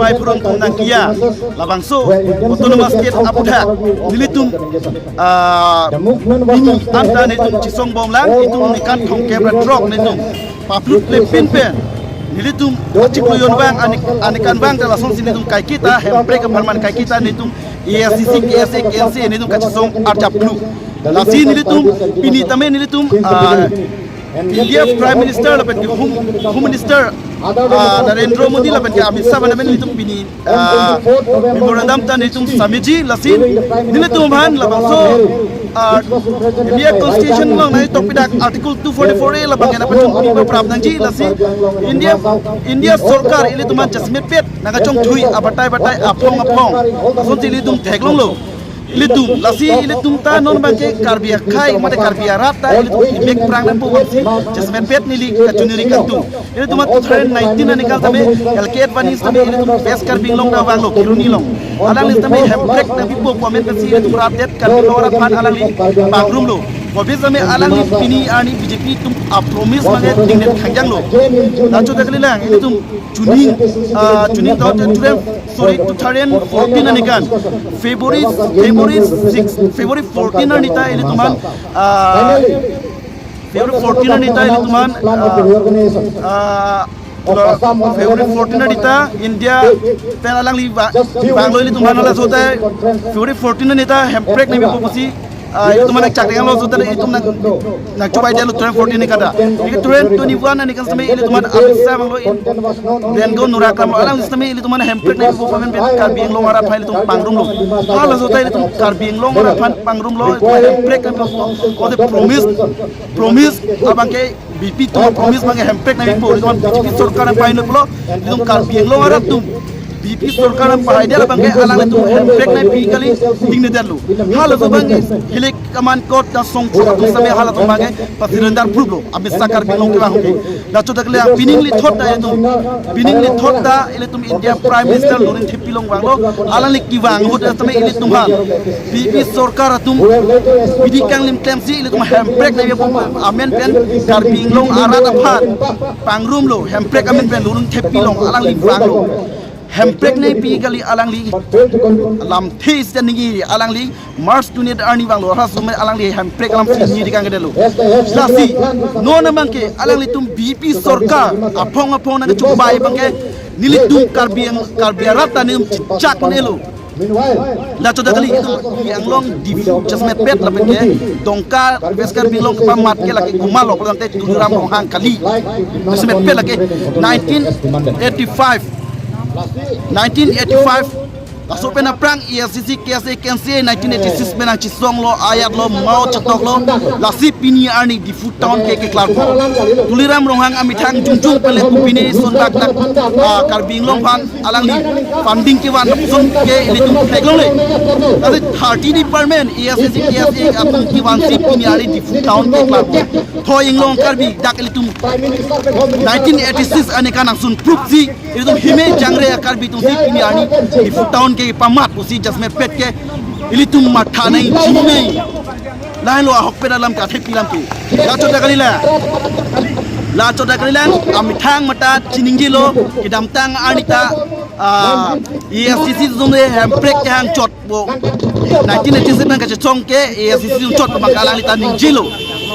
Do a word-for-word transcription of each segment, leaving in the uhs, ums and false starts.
Ai phuron tum nangkiya labangso autonomous state aputhak nelitum, ah, pini anta nelitum chesong bomlang, itum ningkan thomkep ra throk nelitum paplut le pin pen nelitum achiklo yon vang anik anikan vang ta lasonsi nelitum kaiketa Hemprek apharman kaiketa nelitum A I C C, K S A, K N C A nelitum kachesong arjap klu. Lasi nelitum pini tame nelitum, ah, India Prime Minister lapen ke Home, Home Minister, ah, Narendra Modi lapen ke Amit Shah aphan tame nelitum pini, ah, memorandum ta nelitum submit ji. Lasi nelitum aphan labangso, ah, India Constitution along nangtokpik dak Article two forty-four A labang ke nangpachongpi paprap nangji. Lasi India, India sorkar ilitum aphan chesmet pet nangkachongthui abatai batai aphong aphong asonsi ilitum theklonglo. Ilitum, lasi ilitum ta non abangke Karbi akhei mate Karbi arat ta ilitum imek prang nangpo bangsi chesmet pet neli kachoniri kangtung. Ilitum two thousand nineteen anikan tame L K Advani tame ilitum West Karbi Anglong ta vanglo, Kheroni along. Alangli tame Hemprek nangpipo pu amen pensi ilitum rat det Karbi Anglong arat aphan alangli pangrumlo. Kobis tame alangli pini arni B J P atum a-promise abangke dingnet khangjanglo. Laso ta kalilang ilitum chuning, ah, chuning ta two thousand, sorry, two thousand fourteen anikan February, February six, February fourteen arni ta ilitum aphan, ah, February fourteen arni ta ilitum aphan, ah, ah, February fourteen arni ta India pen alangli va-, vanglo ilitum aphan. Laso ta February fourteen arni ta Hemprek nangpipo pusi, ah, ilitum aphan nangchak denglo, laso ta ilitum nang, nangchobai detlo two thousand fourteen ni kada. Iki two thousand twenty-one anikan tame ilitum aphan Amit Shah vanglo, in Lengo Nura Kram alangli tame ilitum aphan Hemprek nangpipo pu amen pen Karbi Anglong arat aphan ilitum pangrumlo. Halaso ta ilitum Karbi Anglong arat aphan pangrumlo, ilitum Hemprek nangpipo, o the promise, promise abangke B J P atum promise abangke Hemprek nangpipo, ilitum B J P sorkar nangpahingno pulo, ilitum Karbi Anglong arat atum B J P sorkar nangpahai det abangke alanglitum Hemprek nangpi kali hingne detlo. Halaso abangke hilik kaman kot ta songchok atum tame halatum abangke pa-surrender proof lo, Amit Shah Karbi Anglong kevang hoke. Laso ta kalilang, pining lithot ta ilitum, pining lithot ta ilitum India Prime Minister Luring Thepi along vanglo, alangli kevang ahut tame ilitum aphan B J P sorkar atum bidi kanglim klemsi ilitum Hemprek nangpipo amen pen Karbi Anglong arat aphan pangrumlo, Hemprek amen pen Luring Thepi along alangli vanglo. Hemprek nangpi kali alangli lamthe isi ningje, alangli March twenty-eight arni vanglo, halaso tame alangli Hemprek alam si ningje kangkedetlo. Lasi non abangke alanglitum B J P sorkar aphong aphong nangchobai abangke nelitum Karbi Ang-, Karbi arat ta nelitum chechak nelo. Laso ta kali, itum Karbi Anglong Diphu chesmet pet lapen ke Dongka West Karbi Anglong kepamat ke lake komatlo pulo tangte Tuliram Ronghang kali. Chesmet pet lake nineteen eighty-five, nineteen eighty-five. Laso pen aphrang A I C C, K S A, K N C A nineteen eighty-six pen nangchesonglo, ayatlo, mao chetoklo. Lasi pini arni Diphu town ke keklarpo. Tuliram Ronghang amethang jongjong pen le kopine sunbak dak, ah, Karbi Anglong aphan alangli funding kevan ason ke ilitum theklongle. Lasi thirty department, A I C C, K S A atum kevansi pini arni Diphu town keklarpo. Thoi inglong Karbi dak ilitum nineteen eighty-six anikan nangsun proof si ilitum hime jangre a-Karbi atum si pini arni Diphu town kepamat pusi chesmet pet ke ilitum matha nangji nang. Lahenlo ahokpet alam ke athepi alam ke. Laso ta kalilang. Laso ta kalilang, amethang mate chiningjelo, kedamtang arni ta, ah, A I C C atum le Hemprek kehang chotpo. Nineteen eighty-six pen kachesong ke A I C C atum chotpo abang alangli ta ningjelo.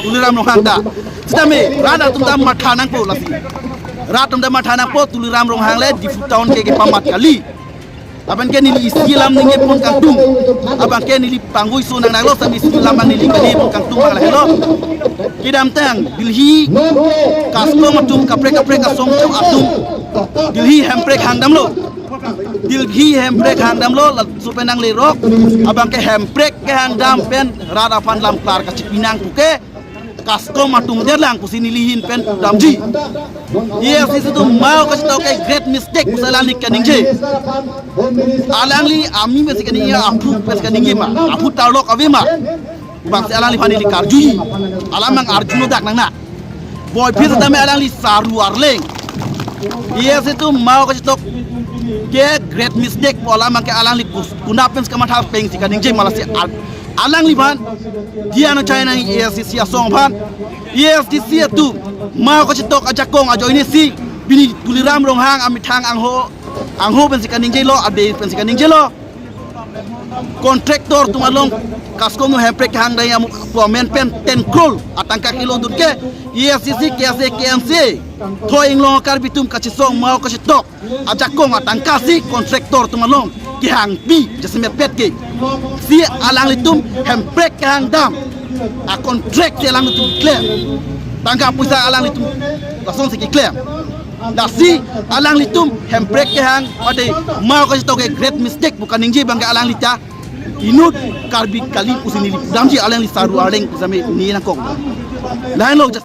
Tuliram Ronghang ta. Sitame, rat atum ta matha nangpo lasi. Rat atum ta matha nangpo, Tuliram Ronghang le Diphu town ke kepamat kali. Abang ke neli isi alam ningjepon kangtung. Abang ke neli pangvoi so nangnanglo, sami isi alam abang neli kangjepon kangtung abang lahelo. Kedamtang Delhi custom atum kaprek kaprek asong atum Delhi Hemprek hangdamlo. Delhi Hemprek hangdamlo, laso pen nanglerok abang ke Hemprek kehangdam pen rat aphan lam klar kachipi nang puke. Custom atum derlang pusi neli ahin pen damji. A I C C atum mao kachetok ke great mistake pusi alangli kaningje. Alangli ami pensi kaningje, aphu pensi kaningje ma, aphu tarlok ave ma. Bangsi alangliphan neli karjuji. Alam nang arjuno dak nang na. Boiphit tame alangli saru arleng. A I C C atum mao kachetok ke great mistake pu alam abang ke alangli kus-, kunap pensi kamatha pensi kaningje ma lasi al-, alangliphan diya nangchai nang A I C C asong aphan. A I C C atum mao kachetok ajakong ajoinesi pini Tuliram Ronghang amethang angho Angho pensi kaningjelo, ade pensi kaningjelo. Contractor atum along Kaskon Hemprek kehang dai amu pu amen pen ten crore atangka kelongdun ke E F C C, K S A, K N C A, Thoi Inglong Karbi atum kachesong mau kachetok ajakong atangka si contractor atum along kehangpi jasemet pet ke. Si alanglitum Hemprek kehang dam a contract si alanglitum keklem. Tangka poisa alanglitum lasonsi keklem. Lasi alanglitum Hemprek kehang ade mau kachetok ke great mistake pu kaningje abang ke alangli ta inut Karbi kali pusi neli pudamji, alangli saru arleng pusitame ni nangkok. Lahenlo